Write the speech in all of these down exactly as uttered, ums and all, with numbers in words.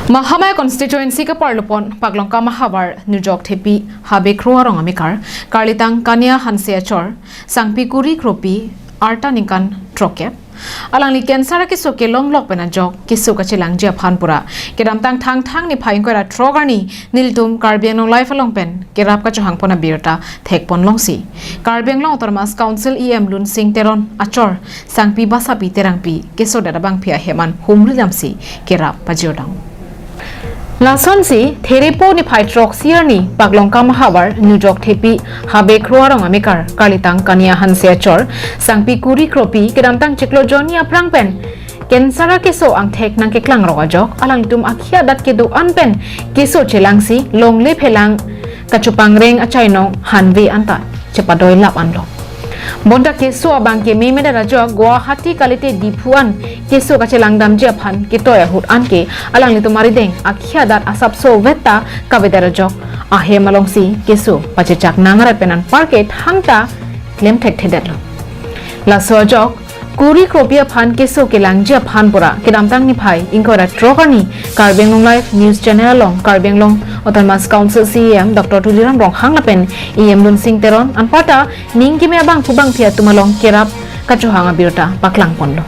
Mahamaya constituency kaparlupon Paklongka Mahavar Nujok Thepi Habe Kro arong amekar, karlitang Kania Hanse achor, Sangpi Kuri Kropi, arta ningkan throkep. Alangli cancer akeso kelong lok pen ajok keso kachelangji aphan pura kedamtang Thangthang niphai ingkoi ra throk arni nelitum Karbi Anglong Live along pen kerap kachohangpon abirta thekpon longsi, Karbi Anglong Autonomous Council E M Lunsing Teron achor Sangpi Basapi Terangpi kesodet abangpi ahem an humri damsi kerap pajirdam. Lasonsi, Therepo niphai throksi arni, Paklongka Mahavar, Nujok Thepi, Habe Kro arong amekar, karlitang Kania Hanse achor, Sangpi Kuri Kropi, kedamtang chiklo jonni aphrang pen cancer akeso angthek nangkeklang rok ajok, alangtum akhia adat kedo-an pen keso chelangsi, longle phelang kachopangreng achainong hanve anta chepadoi lap anlo. Bonta keso abang kememedet ajok Guwahati kalite Diphu an keso kachelangdamji aphan ketoi ahut anke alanglitum arideng akhia adat asapso vetta kavedet ajok ahem alongsi keso pachechak nang arat pen anparke thangta klemthekthedetlo. Laso ajok Kuri Kropi aphan keso kelangji aphan pura kedamtang niphai ingkoi ra throk arni Karbi Anglong Live News Channel along Karbi Anglong Autonomous Council C E M Doctor Tuliram Ronghang lapen E M Lunsing Teron anparta ning keme abangphu bangphi atum along kerap kachohang abirta paklangponlo.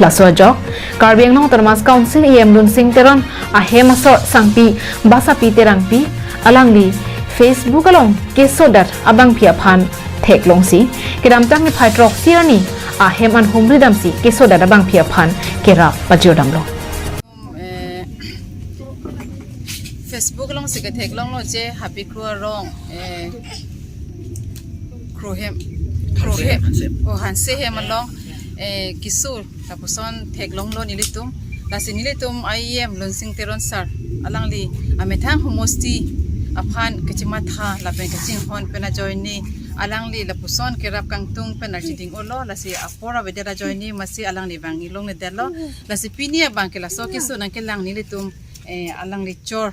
Laso ajok Karbi Anglong Autonomous Council E M Lunsing Teron ahem asor Sangpi Basapi Terangpi alangli Facebook along kesodet abangpi aphan theklongsi, kedamtang niphai throksi arni ahem an humri damsi kesodet abangpi aphan kerap pajirdamlo. Eh, Facebook alongsi ketheklonglo je Habe Kro arong, eh, Krohem, Krohem, Hanse. Oh, Hanse hem along, eh, keso lapuson theklonglo nelitum. Lasi nelitum E M Lunsing Teron sir, alangli amethang homosti aphan kachimatha lapen kachinghon pen ajoine alangli lapuson kerap kangtung pen archiding-olo, lasi apor avedet ajoine masi alangli vang ilongledetlo. Lasi pini abangke laso keso nangkelang nelitum, eh, alangli chor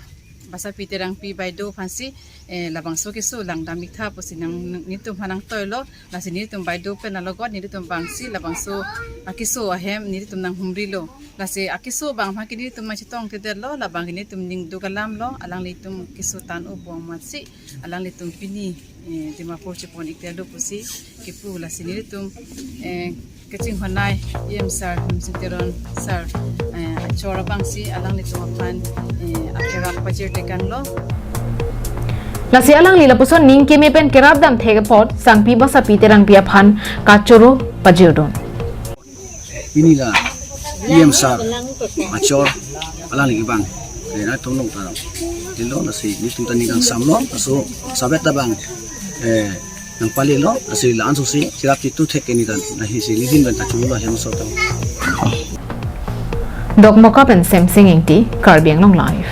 Basapi Terangpi baideo aphansi, eh, labangso keso langdam-iktha pusi nang nelitum aphan nangtoilo. Lasi nelitum baideo pen alogot nelitum vangsi labangso akeso ahem nelitum nanghumrilo. Lasi akeso abang aphan ke nelitum nangchetongthedetlo, labang ke nelitum ning duk alamlo, alanglitum keso tan-o bom amatsi alanglitum pini, eh, Dimapur chepon-ikdetlo pusi kipu. Lasi nelitum, eh, kachinghonnei E M sir, Lunsing Teron sir, eh, achor abangsi alanglitum aphan, eh, akerap pajirtekanglo. Lasi alangli lapuson ning keme pen kerap damthek apot Sangpi Basapi Terangpi aphan kachoro pajirdun. Pini la E M sir achor alangli abang, eh, na tonglong ta, tilo, lasi nelitum ta ning kangsamlo, laso savet abang, eh, nangpalelo, lasi la-an sosi kerap chitu thek ke nelitum, lahisi nelitum ta chulo hem so ta. Dokmoka pen Semsing Ingti, Karbi Anglong Live.